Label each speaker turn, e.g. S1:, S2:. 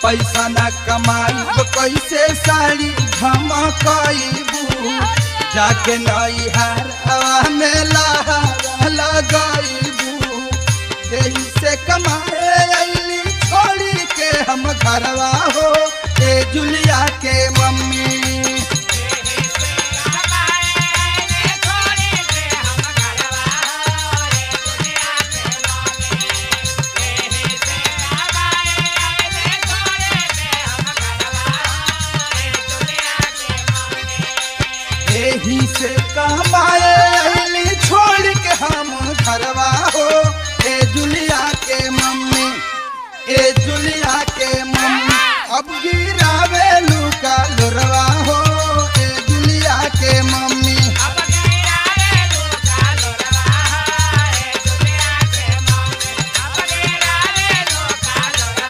S1: पैसा ना कमाई कैसे साड़ी झमकईबू, जाके नई हार में लहार लगईबू। एही से कमाए अइली छोड़ी के हम घरवा हो ए जुलिया के मम्मी। एही से कमाए अइली छोड़ के हम घरवा हो ए जुलिया के मम्मी, ए जुलिया के मम्मी। अब गिरावे लुका लोरवा